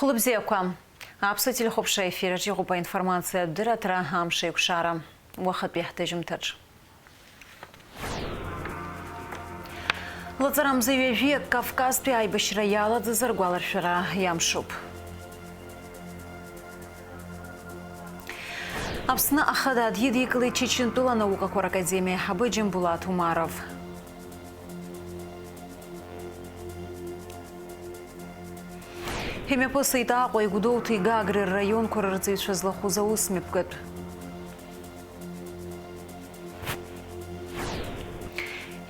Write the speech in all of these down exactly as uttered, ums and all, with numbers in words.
Хәылбзиақәа. Аԥсуа телехәаԥшра ефираҿ иҟоуп аинформациатә дырраҭара «Амш еиқәшара». Уахатәи ҳҭыжьымҭаҿ. Лаҵарамза ҩажәиак Кавказтәи аибашьра иалаӡаз ргәаларшәара иамшуп. Аԥсны ахада дидикылеит Чечентәыла анаукақәа ракадемиа аиҳабы Џьамбулаҭ Умаров. Имҩаԥысит Аҟәеи Гәдоуҭеи Гагреи рраионқәа рырҵаҩцәа злахәыз аусмҩаԥгатә.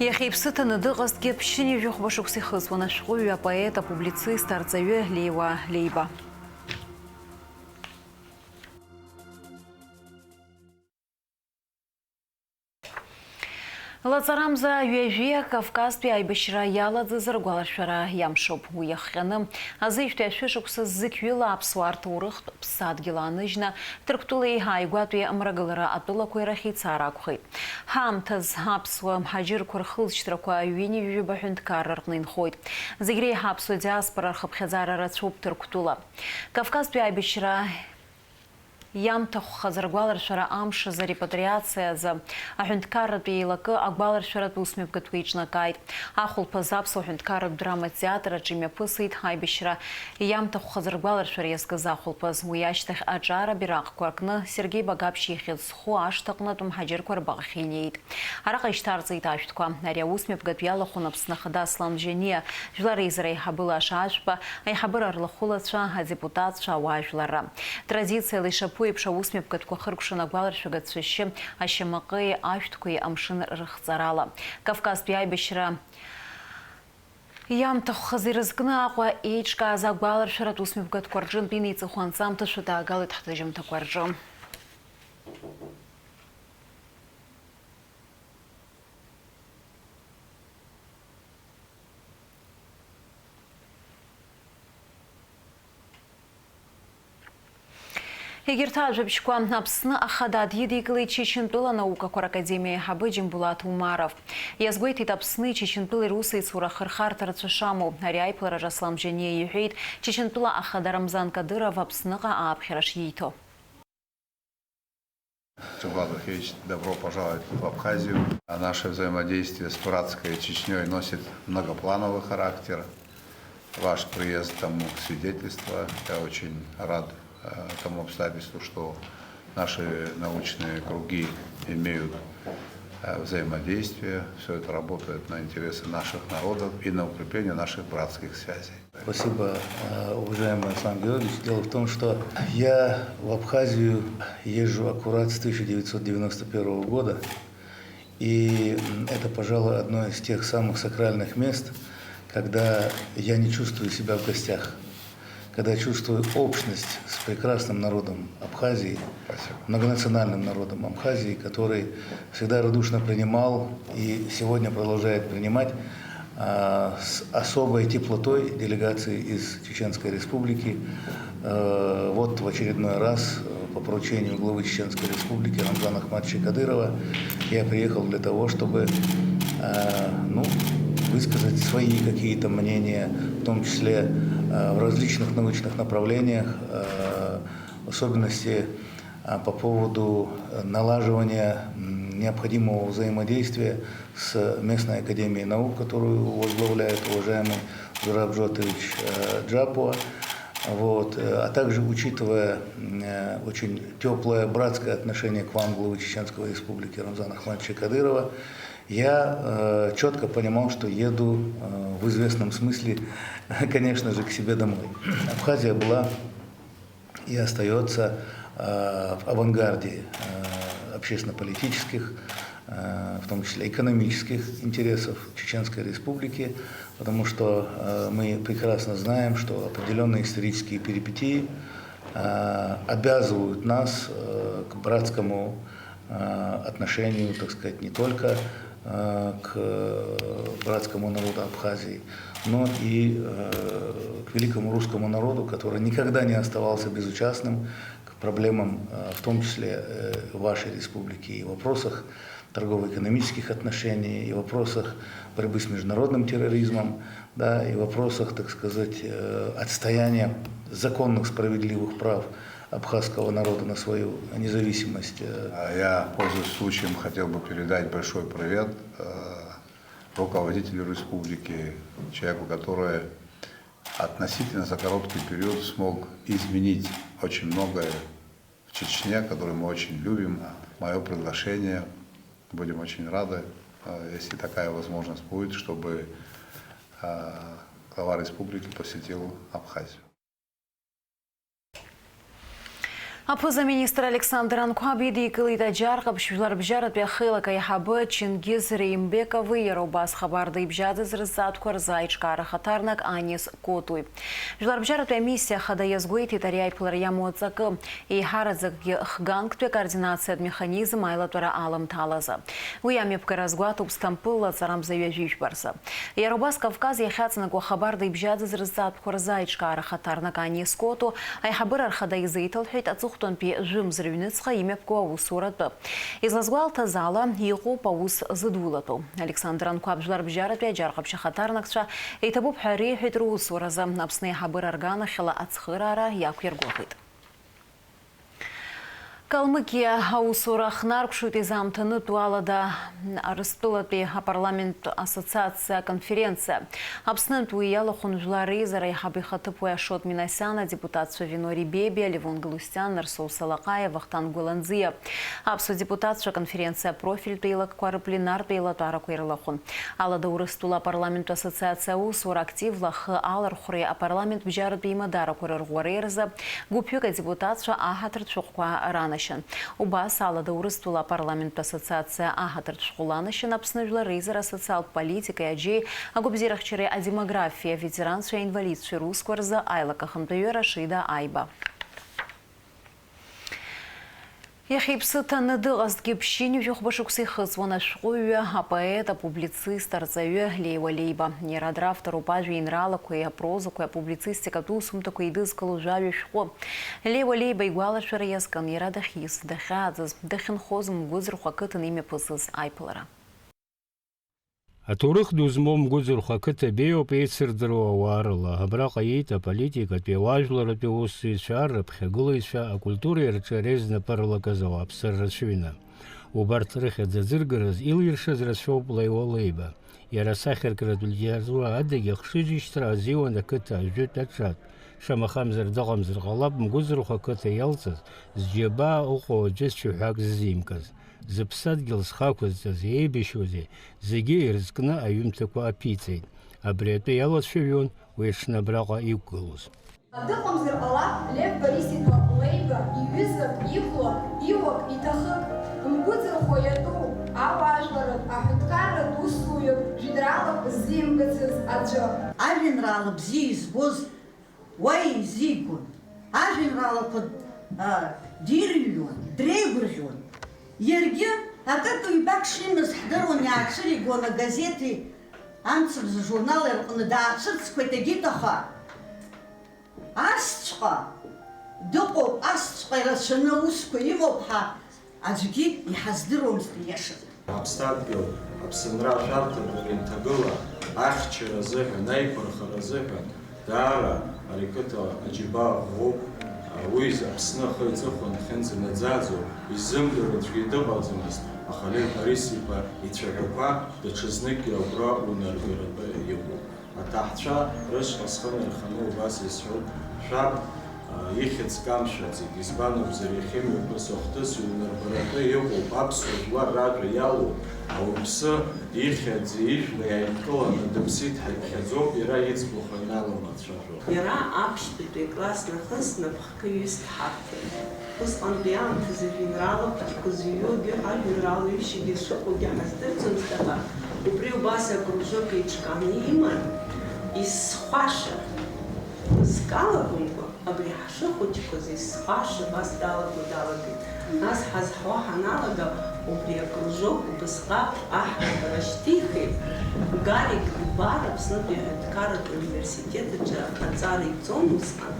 Иахьа иԥсы ҭаны дыҟазҭгьы ԥшьынҩажәи хәба шықәса ихыҵуан ашәҟәыҩҩы, апоет, апублицист, арҵаҩы Леуа Леиба. Лаҵарамза ҩажәиак Кавказтәи аибашьра иалаӡаз ргәаларшәара иамшуп. Уи иахҟьаны, азеижәтәи ашәышықәса зықьҩыла аԥсуаа рҭоурыхтә ԥсадгьыл ааныжьны, Ҭырқәтәылеи ааигәатәи амрагылара атәылақәеи рахь ицар акәхеит. Ҳаамҭаз аԥсуа мҳаџьырқәа рхылҵшьҭрақәа ҩынҩажәаба ҳәынҭқарра рҟны инхоит. Зегь реиҳа аԥсуа диаспора рхыԥхьаӡара рацәоуп Ҭырқәтәыла. Кавказтәи аибашьра иамҭахәхаз ргәаларшәара амш азы репатриациа азы аҳәынҭқарратә еилакы агәаларшәаратә усмҩаԥгатәқәа еиҿнакааит. Ахәылԥаз аԥсуа ҳәынҭқарратә драма театр аҿы имҩаԥысит аибашьра иамҭахәхаз ргәаларшәара иазкыз ахәылԥаз. Уи ашьҭахь аҿар абираҟқәа ркны Сергеи Багаԥшь ихьӡ зху ашҭаҟнытә мҳаџьырқәа рбаҟахь инеит. Араҟа ишьҭарҵеит ашәҭқәа. Ари аусмҩаԥгатә иалахәын Аԥсны Ахада Аслан Џьаниа, Жәлар Реизара аиҳабы Лаша Ашәба, аиҳабыра рлахәылацәа, адепутатцәа, ауаажәларра. Традициала ишаԥу еиԥш, аусмҩаԥгатәқәа хыркәшан агәаларшәагатә цәашьы ашьамаҟеи ашәҭқәеи амшын рыхҵарала. Кавказтәи аибашьра иамҭахәхаз ирызкны Аҟәа еиҿкааз агәаларшәаратә усмҩаԥгатәқәа рҿынтә инеиҵыху анҵамҭацәа даагалеит ҳҭыжьымҭақәа рҿы. Егьырҭ ажәабжьқәа Аԥсны ахада дидикылеит Чечентәыла анаукақәа ракадемиа аиҳабы Џьамбулаҭ Умаров. Иазгәеиҭеит Аԥсни Чечентәылеи русеицура ахырхарҭа рацәа шамоу. Ари аиԥылараҿы Аслам Џьаниа иҳәеит, Чечентәыла ахада Рамзан Кадыров Аԥсныҟа ааԥхьара шииҭо. Джамбулат Вахеевич, добро пожаловать в Абхазию. А наше взаимодействие с братской Чечнёй носит многоплановый характер. Ваш приезд тому свидетельство. Я очень рад, э, тому обстоятельству, что наши научные круги имеют, э, взаимодействие. Всё это работает на интересы наших народов и на укрепление наших братских связей. Спасибо, э, уважаемый Аслан Георгиевич. Дело в том, что я в Абхазию езжу аккурат с тысяча девятьсот девяносто первого года, и, м, это, пожалуй, одно из тех самых сакральных мест, когда я не чувствую себя в гостях, когда я чувствую общность с прекрасным народом Абхазии, Спасибо. многонациональным народом Абхазии, который всегда радушно принимал и сегодня продолжает принимать, а, с особой теплотой делегации из Чеченской Республики. Э, вот в очередной раз, э, по поручению главы Чеченской Республики Рамзана Ахматовича Кадырова я приехал для того, чтобы, э, ну, высказать свои какие-то мнения, в том числе, э, в различных научных направлениях, э, в особенности а, по поводу, э, налаживания, м, необходимого взаимодействия с местной академией наук, которую возглавляет уважаемый Зураб Джотович, э, Джапуа. Вот, э, а также учитывая, м, э, очень тёплое братское отношение к вам, главы Чеченской Республики Рамзана Ахматовича Кадырова, я, э, чётко понимал, что еду, э, в известном смысле, конечно же, к себе домой. Абхазия была и остаётся, э, в авангарде, э, общественно-политических, э, в том числе экономических интересов Чеченской Республики, потому что, э, мы прекрасно знаем, что определённые исторические перипетии, э, обязывают нас, э, к братскому, э, отношению, так сказать, не только, э, к братскому народу Абхазии, но и, э, к великому русскому народу, который никогда не оставался безучастным к проблемам, э, в том числе, э, вашей республики и вопросах, торгово-экономических отношений, и вопросах борьбы с международным терроризмом, да, и вопросах, так сказать, э, отстояния законных, справедливых прав абхазского народа на свою независимость. Э. А я, пользуясь случаем, хотел бы передать большой привет, э, руководителю республики, человеку, который относительно за короткий период смог изменить очень многое в Чечне, которую мы очень любим. Мое приглашение, будем очень рады, э, если такая возможность будет, чтобы, э, глава республики посетил Абхазию. Аԥыза-министр Александр Анқәаб идикылеит аџьар ҟаԥшь жәларбжьаратәи ахеилак аиҳабы Чингиз Реимбекови иара убас хабарда ибжьаӡыз рызҵаатәқәа рзы аиҿкаара хаҭарнак Анис Котуи. Жәларбжьаратәи амиссиа ахада иазгәеиҭеит ари аиԥылара иамоу аҵакы, еиҳараӡакгьы хганктәи акоординациатә механизм аилатәара аламҭалазы. Уи амҩаԥгара азгәаҭоуп Сҭампылла аҵарамза ҩажәи жәба рзы. Иара убас Кавказ иахьаҵанакуа хабарда ибжьаӡыз рызҵаатәқәа рзы аиҿкаара хаҭарнак Анис Коту аиҳабыра рхада изеиҭалҳәеит аҵыхәтәантәи жәымз рыҩныҵҟа имҩаԥгоу аусуратәы. Излазгәалҭаз ала, иҟоуп аус зыдулатәу. Александр Анқәаб жәларбжьаратәи аџьар ҟаԥшь ахаҭарнакцәа иҭабуп ҳәа реиҳәеит русуразы. Аԥсны аиҳабыра рганахьала ацхыраара иақәиргәыӷит. Калмыкиа аусура ахнаркәшоит изаамҭанытәу алада Урыстәылатәи апарламенттә ассоциациа аконференциа. Аԥснынтә уи иалахәын Жәлар Реизара аиҳабы ихаҭыԥуаҩ Ашот Минасиан, адепутатцәа Винори Бебиа, Левон Галустиан, Нарсоу Салаҟаиа, Вахтанг Гәаланӡиа. Аԥсуа депутатцәа аконференциа апрофильтә еилакқәа рыпленартә еилатәарақәа ирылахәын. Алада Урыстәыла апарламенттә ассоциациа аусура активла ахы алархәреи апарламент бжьаратәи имадарақәа рырӷәӷәареи рзы гәыԥҩык адепутатцәа аҳаҭыртә шәҟәқәа ранашьан. Убас алада Урыстәыла апарламенттә ассоциациа аҳаҭыртә шәҟәы ланашьан Аԥсны Жәлар Реизара асоциалтә политикеи аџьеи агәабзиарахьчареи адемографиеи аветеранцәеи аинвалидцәеи русқәа рзы аилак ахантәаҩы Рашида Аиба. Иахьа иԥсы ҭаны дыҟазҭгьы ԥшьынҩажәи хәба шықәса ихыҵуан ашәҟәыҩҩы, апоет, апублицист, арҵаҩы Леуа Леиба. Иара дравторуп ажәеинраалақәеи апрозақәеи апублицистикатә усумҭақәеи идызкыло жәаҩа шәҟәы. Леуа Леиба игәалашәара иазкын иара дахьиз, дахьааӡаз, дахьынхоз, Мгәыӡырхә ақыҭан имҩаԥысыз аиԥылара. Аҭоурых ду змоу Мгәыӡырхә ақыҭа беиоуп еицырдыруа ауаа рыла. Абраҟа иит аполитикатәи, ауаажәларратәи аусзуҩцәа, арраԥхьагылаҩцәа, акультуреи арҿиареи знапы рылакыз ауааԥсыра рацәаҩны. Убарҭ рыхьӡ аӡыргараз илиршаз рацәоуп Леуа Леиба. Иара асахьаркратә литература адагьы ахшыҩзышьҭра азиуан ақыҭа ажәытә аҿатә. Шамахамзар дыҟамзар ҟалап Мгәыӡырхә ақыҭа иалҵыз, зџьабаа ыҟоу аӡәы цәаҳәак ззимкыз. Зыԥсадгьыл зхы ақәызҵаз еибашьуазеи, зегьы ирызкны аҩымҭақәа аԥиҵеит. Абри атәы иалацәажәон уи аҽны абраҟа иқәгылоз. Дыҟамзар ҟалап Лев Борис-иԥа Леиба иҩызак, ихәлак, иуак, иҭахык, Мгәыӡырхәа иатәу ауаажәларратә аҳәынҭқарратә усзуҩык, жәеинраалак ззимкыцыз аӡәы. Ажәеинраала бзиа избоз уа еизигон, ажәеинраалақәа, а, дирыҩуан, дреигәырӷьон. Иаргьы акык-ҩбак шимаз ҳдыруан, иаацәыригон агазеҭи амцабз ажурнали рҟны, даацәырҵқәеит егьит, аха асҵәҟьа дыҟоуп, асҵәҟьа ирацәаны аусқәа имоуп ҳәа аӡәгьы иҳаздыруамызт ииашаны. Аԥсадгьыл, Аԥсынра ашәарҭадаҿы инҭагыла, ахьчара азыҳәан, аиқәырхара азыҳәан, даара ари қыҭа аџьабаа ӷәӷәоуп. Уи Аԥсны ахы иҵыхәан иахьынӡанаӡааӡо иззымдыруа аӡәгьы дыҟаӡамызт, аха Лев Борис-иԥа ицәаҳәақәа даҽазныкгьы агәра унаргаратәы иҟоуп. Аҭаҳцәа рышҟа схы нарханы убас исҳәоит, шәаб, а, ихьӡ камшәаӡеит, избан акәзар, иахьа имҩаԥысуа ахҭыс иунарбаратәы иҟоуп, аԥсуа жәлар ражәа иалоуп, ауаҩԥсы ихьӡи ижәлеи ааидкыланы дыԥсит ҳәа иԥхьаӡоуп, иара иӡбахә аналамацәажәо. Иара аԥшьбатәи акласс нахыс напхгаҩыс дҳарҭеит. Усҟантәи аамҭазы ажәеинраалақәа ахьқәа зыҩуагьы, ажәеинраала ҩышьагьы шыҟоугьы ҳаздырӡомызт, аха убри убас акружок еиҿкааны иман, исхәаша, зкалакәымкәа, абри ҳшыхәыҷқәаз исхәаша абас далаго далагеит. Нас ҳазҳауа ҳаналага, убри акружок убасҟак аҳра рашьҭихит. Гарик Гәбар Аԥснытәи аҳәынҭқарратә университет аҿы аҵара иҵон усҟан.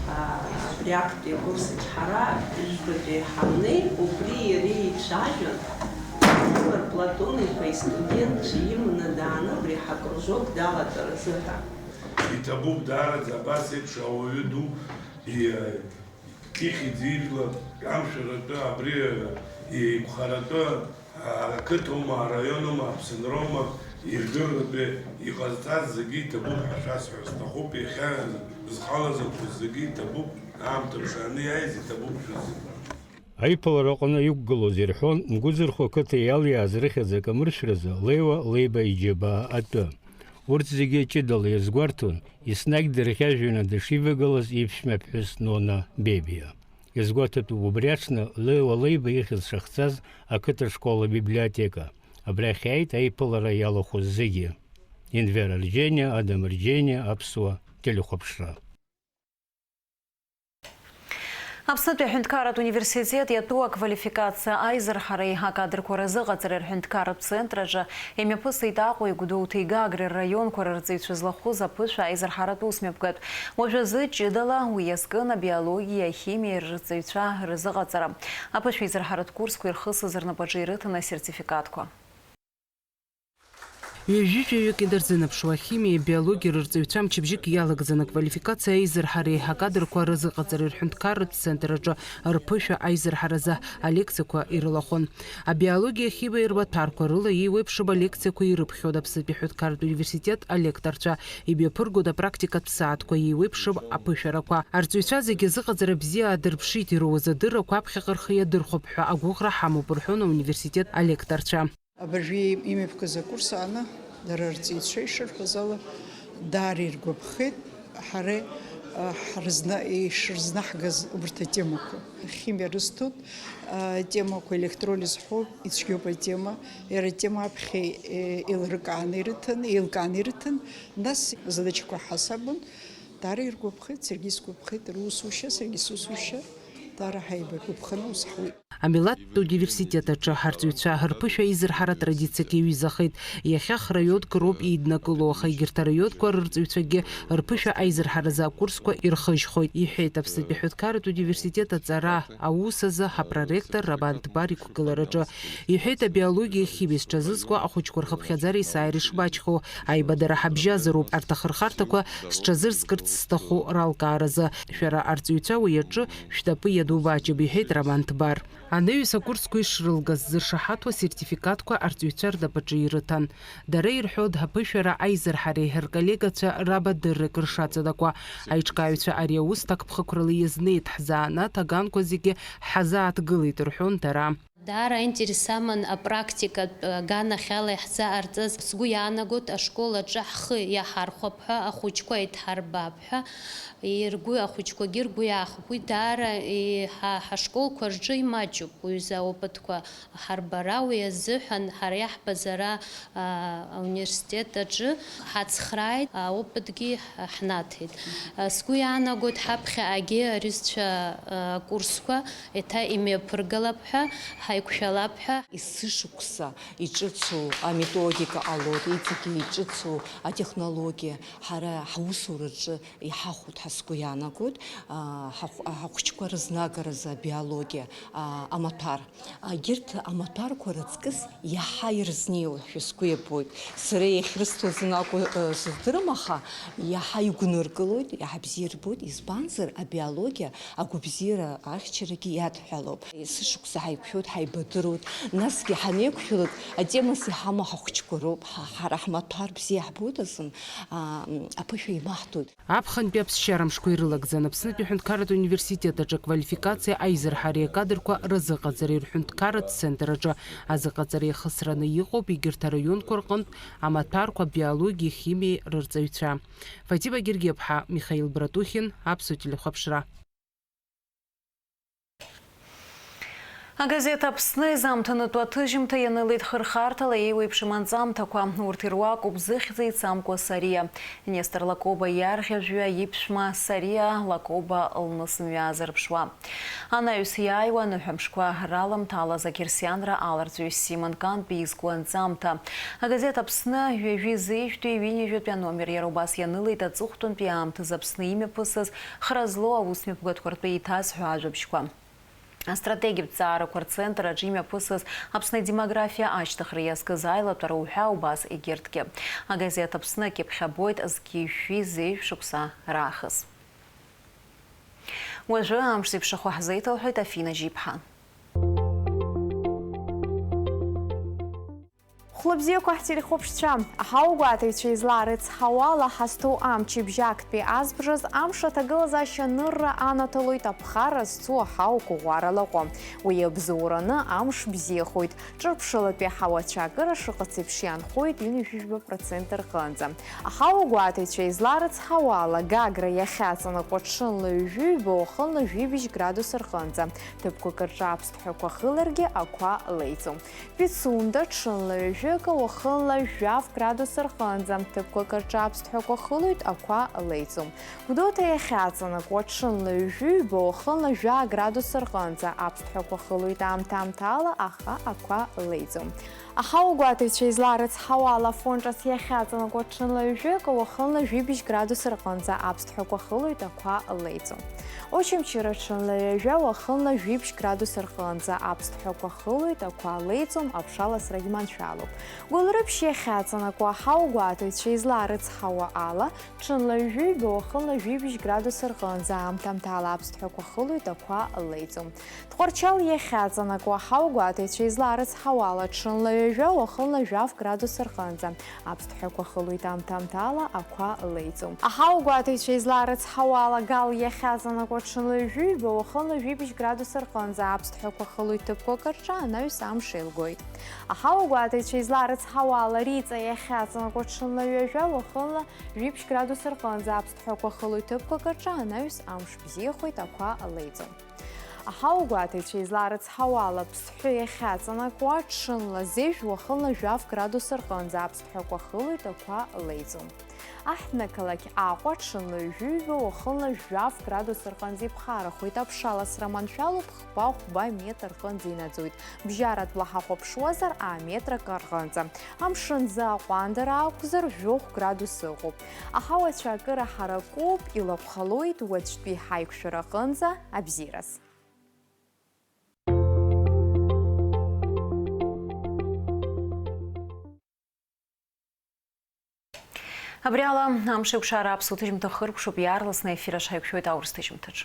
Абри актәи акурс аҿы ҳара ҩбатәи ҳаннеи, убри иареи еицәажәан, Платон иԥа истудентцәа иманы дааны абри ҳакружок далатәаразы ҳәа. Иҭабуп даараӡа абас еиԥш ауаҩы ду и-, ихьӡ-ижәла амшәаратәы, абри еиқәхаратәы ақыҭоума, араионума, Аԥсынроума ирдыруеитәи иҟазҵаз зегьы иҭабуп ҳәа шәасҳәар сҭахуп, иахьа зҟалаз ақәыз зегьы иҭабуп, аамҭа ԥшааны иааиз иҭабуп шәызегьы. Аиԥылараҟны иқәгылоз ирҳәон Мгәыӡырхәа қыҭа иалиааз рыхьӡ акамыршәразы Леуа Леиба иџьабаа атәы. Урҭ зегьы ҷыдала ирызгәарҭон, еснагь дырӷьажәҩаны дышивагылаз иԥшәма ԥҳәыс Нона Бебиа. Иазгәаҭатәуп убри аҽны Леуа Леиба ихьӡ шахҵаз ақыҭа школ абиблиотека. Абрахь иааит аиԥылара иалахәыз зегьы. Енвер Арџьениа, Адам Арџьениа, Аԥсуа телехәаԥшра. Аԥснытәи аҳәынҭқарратә университет иатәу аквалификациа аизырҳареи акадрқәа рзыҟаҵареи рҳәынҭқарратә центр аҿы имҩаԥысит Аҟәеи Гәдоуҭеи Гагреи рраионқәа рырҵаҩцәа злахәыз аԥышәа аизырҳаратә усмҩаԥгатә. Уажәазы ҷыдала уи иазкын абиологиеи ахимиеи рырҵаҩцәа рзыҟаҵара. Аԥышәа аизырҳаратә курсқәа ирхысыз рнапаҿы ирыҭан асертификатқәа. Ҩажәи жәаҩык инарзынаԥшуа ахимиеи абиологиеи рырҵаҩцәа мчыбжьык иалагӡаны аквалификациа аизырҳареи акадрқәа рызыҟаҵареи рҳәынҭқарратә центр аҿы рԥышәа аизырҳаразы алекциақәа ирылахәын. Абиологиеи ахимиеи рмаҭәарқәа рыла еиуеиԥшым алекциақәа ирыԥхьон Аԥснытәи аҳәынҭқарратә университет алекторцәа, имҩаԥыргон апрактикатә сааҭқәа, еиуеиԥшым аԥышәарақәа. Арҵаҩцәа зегьы зыҟаҵара бзиа аадырԥшит, ироуз адыррақәа аԥхьаҟа рхы иадырхәап ҳәа агәыӷра ҳамоуп, рҳәон ауниверситет алекторцәа. Абыржәы имҩаԥгаз акурс ааны, дара рҵаҩцәа ишырҳәаз ала, даара иргәаԥхеит, ҳара, а, ҳрызна-, ишырзнаҳгаз убарҭ атемақәа. Химиа рысҭоит, а, темақәа, электролиз ҳәоуп, ицәгьоуп атема, иара атема аԥхьа, е, еилыркааны ирыҭан, еилкааны ирыҭан, нас задачақәа ҳасабын, даара иргәаԥхеит, саргьы исгәаԥхеит, русушьа, саргьы сусушьа, даара ҳаибагәаԥханы ус ҳуеит. Амилаҭтә университет аҿы ҳарҵаҩцәа рԥышәа аизырҳара традициак иаҩызахеит. Иахьа храиодк роуп еиднакыло, аха егьырҭ араиодқәа рырҵаҩцәагьы рԥышәа аизырҳаразы акурсқәа ирхыжьхоит, иҳәеит Аԥснытәи аҳәынҭқарратә университет аҵара аус азы апроректор Роман Ҭбар иқәгылараҿы. Иҳәеит абиологиеи ахимиеи зҽазызкуа ахәыҷқәа рхыԥхьаӡара есааира ишмаҷхо, аибадара ҳабжьазароуп арҭ ахырхарҭақәа зҽазырскырц зҭаху ралкааразы. Шәара арҵаҩцәа уи аҿы шәнапы иану маҷым, иҳәеит Роман Ҭбар. Анаҩс акурсқәа ишрылгаз зыршаҳаҭу асертификатқәа арҵаҩцәа рнапаҿы ирыҭан. Дара ирҳәоит, аԥышәара аизырҳареи рколлегацәа рабадыррак ршаҵанакуа. Аиҿкааҩцәа ари аус ҭакԥхықәрала иазнеит, ҳзанааҭ аганқәа зегьы ҳазааҭгылеит, рҳәон дара. Даара аинтерес аман апрактикатә аганахьала иаҳзаҟарҵаз. Сгәы иаанагоит, ашкол аҿы ҳхы иаҳархәап ҳәа, ахәыҷқәа еидҳарбап ҳәа, иргәы, ахәыҷқәагьы ргәы иаахәап. Уи даара, е, ҳа, ҳашколқәа рҿы имаҷуп уи азы аопытқәа ҳарбара. Уи азыҳәан ҳара иаҳбаз ара, а, ауниверситет аҿы ҳацхрааит, аопытгьы ҳнаҭеит. А, сгәы иаанагоит, ҳаԥхьаҟагьы арҩызцәа, а, акурсқәа еиҭа имҩаԥыргалап ҳәа, ҳаиқәшәалап ҳәа. Есышықәса иҿыцу аметодика ҟалоит, иҵегьы иҿыцу атехнологиа ҳара ҳусураҿы иҳахәоит ҳәа сгәы иаанагоит, а, ҳахә-, ҳахәыҷқәа рызнагаразы абиологиа, а, амаҭәар. Егьырҭ амаҭәарқәа раҵкыс иаҳа ирызнеиуеит ҳәа сгәы иабоит. Сара иахьрысҭоз азын акәу, э, сыздырам, аха иаҳа игәныркылоит, иаҳа бзиа ирбоит, избанзар, абиологиа агәабзиара ахьчарагьы иадҳәалоуп. Есышықәса ҳаиқәшәоит, ҳаибадыруеит, насгьы ҳанеиқәшәалак, атемас иҳамоу ҳахәыҷқәа роуп, ҳа-, ҳара ҳмаҭәар бзиа иаҳбоит азын, а, м, аԥышәа имаҳҭоит. Аԥхынтәи аԥсшьарамшқәа ирылагӡаны Аԥснытәи аҳәынҭқарратә университет аҿы аквалификациа аизырҳареи акадрқәа рзыҟаҵареи рҳәынҭқарратә центр аҿы азыҟаҵара иахысраны иҟоуп егьырҭ араионқәа рҟынтә амаҭәарқәа, абиологиеи ахимиеи рырҵаҩцәа. Фатима Гергиаԥҳа, Михаил Братухин, Аԥсуа телехәаԥшра. Агазеҭ Аԥсны изаамҭанытәу аҭыжьымҭа ианылеит хырхарҭала еиуеиԥшым анҵамҭақәа. Урҭ ируакуп Зыхьӡ еицамкәа Сариа, Нестор Лакоба иарӷьажәҩа иԥшәма Сариа Лакоба лныс мҩа азырԥшуа. Анаҩс иааиуа аныҳәамшқәа раламҭалаз ақьырсианра аларҵәҩы Симон Кантәи изку анҵамҭа. Агазеҭ Аԥсны ҩажәи зеижәтәи ҩынҩажәатәи аномер иара убас ианылеит аҵыхәтәантәи аамҭазы Аԥсны имҩаԥысыз хра злоу аусмҩаԥгатәқәа ртәы еиҭазҳәо ажәабжьқәа. Астратегиатә ҵаарақәа рцентр аҿы имҩаԥысыз Аԥсны адемографиа ашьҭыхра иазкыз аилатәара уҳәа убас егьырҭгьы. Агазеҭ Аԥсны акьыԥхь абоит зқьи жәшәи зеижә шықәса раахыс. Уажәы амш зеиԥшрахо ҳзеиҭалҳәоит Афина Жьиԥҳа. Хәлыбзиақәа ҳтелехәаԥшцәа, аҳауагәаҭаҩцәа излаарыцҳауа ала ҳазҭоу амчыбжь актәи азбжаз амш аҭагылазаашьа анырра анаҭалоит аԥхарра зцу аҳауақәа ӷәӷәарала ҟәа. Уи абзоураны амш бзиахоит, ҿырԥшылатәи аҳауа ацәаакыра шыҟац еиԥш иаанхоит ҩынҩажәижәба процент рҟынӡа. Аҳауагәаҭаҩцәа излаарыцҳауа ала, Гагра иахьаҵанакуа ҽынла ҩажәи ҩба, уахынла жәибжь градус рҟынӡа, ҭыԥқәак рҿы аԥсҭҳәақәа хыларгьы ақәа леиӡом. Пицунда ҽынла ҩажәи акы, уахынла жәаф градус рҟынӡа, ҭыԥқәак рҿы аԥсҭҳәақәа хылоит, ақәа леиӡом. Гәдоуҭа иахьаҵанакуа ҽынла ҩажәи ҩба, уахынла жәа градус рҟынӡа, аԥсҭҳәақәа хылоит аамҭа-аамҭала, аха ақәа леиӡом. Аҳауагәаҭаҩцәа излаарыцҳауа ала, Афон ҿыц иахьаҵанакуа ҽынла ҩажәи акы, уахынла жәибжь градус рҟынӡа, аԥсҭҳәақәа хылоит, ақәа леиӡом. Очамчыра ҽынла ҩажәа, уахынла жәибжь градус рҟынӡа, аԥсҭҳәақәа хылоит, ақәа леиӡом, аԥшаласрагь маншәалоуп. Гәылрыԥшь иахьаҵанакуа аҳауагәаҭаҩцәа излаарыцҳауа ала, ҽынла ҩажәи ҩба, уахынла жәибжь градус рҟынӡа, аамҭа-аамҭала аԥсҭҳәақәа хылоит, ақәа леиӡом. Тҟәарчал иахьаҵанакуа аҳауагәаҭаҩцәа излаарыцҳауа ала, ҽынла ҩажәа, уахынла жәаф градус рҟынӡа, аԥсҭҳәақәа хылоит, аамҭа-аамҭала ақәа леиӡом. Аҳауагәаҭаҩцәа излаарыцҳауа ала, Гал иахьаҵанакуа ҽынла ҩажәи ҩба, уахынла жәибжь градус рҟынӡа, аԥсҭҳәақәа хылоит, ҭыԥқәак рҿы анаҩс амш еилгоит. Аҳауагәаҭаҩцәа излаарыцҳауа ала, Риҵа иахьаҵанакуа ҽынла ҩажәа, уахынла жәибжь градус рҟынӡа, аԥсҭҳәақәа хылоит, ҭыԥқәак рҿы анаҩс амш бзиахоит, ақәа леиӡом. Аҳауагәаҭаҩцәа излаарыцҳауа ала, Ԥсҳәы иахьаҵанакуа ҽынла зежә, уахынла жәаф градус рҟынӡа, аԥсҭҳәақәа хылоит, ақәа леиӡом. Аҳҭнықалақь Аҟәа ҽынла ҩажәи ҩба, уахынла жәаф градус рҟынӡа иԥхарахоит, аԥшаласра маншәалоуп, хԥа-хәба метр рҟынӡа инаӡоит. Бжьаратәла ҳахәаԥшуазар, аметр акы рҟынӡа. Амшынӡы аҟәандара ақәзар, жәохә градус ыҟоуп. Аҳауа ацәаакыра ҳаракуп, илакәхалоит уаҵәтәи ҳаиқәшәара аҟынӡа абзиараз. Абри ала амш еиқәшара аԥсуа ҭыжьымҭа хыркәшоуп, иаарласны аефир аҿы ҳаиқәшәоит аурыс ҭыжьымҭаҿ.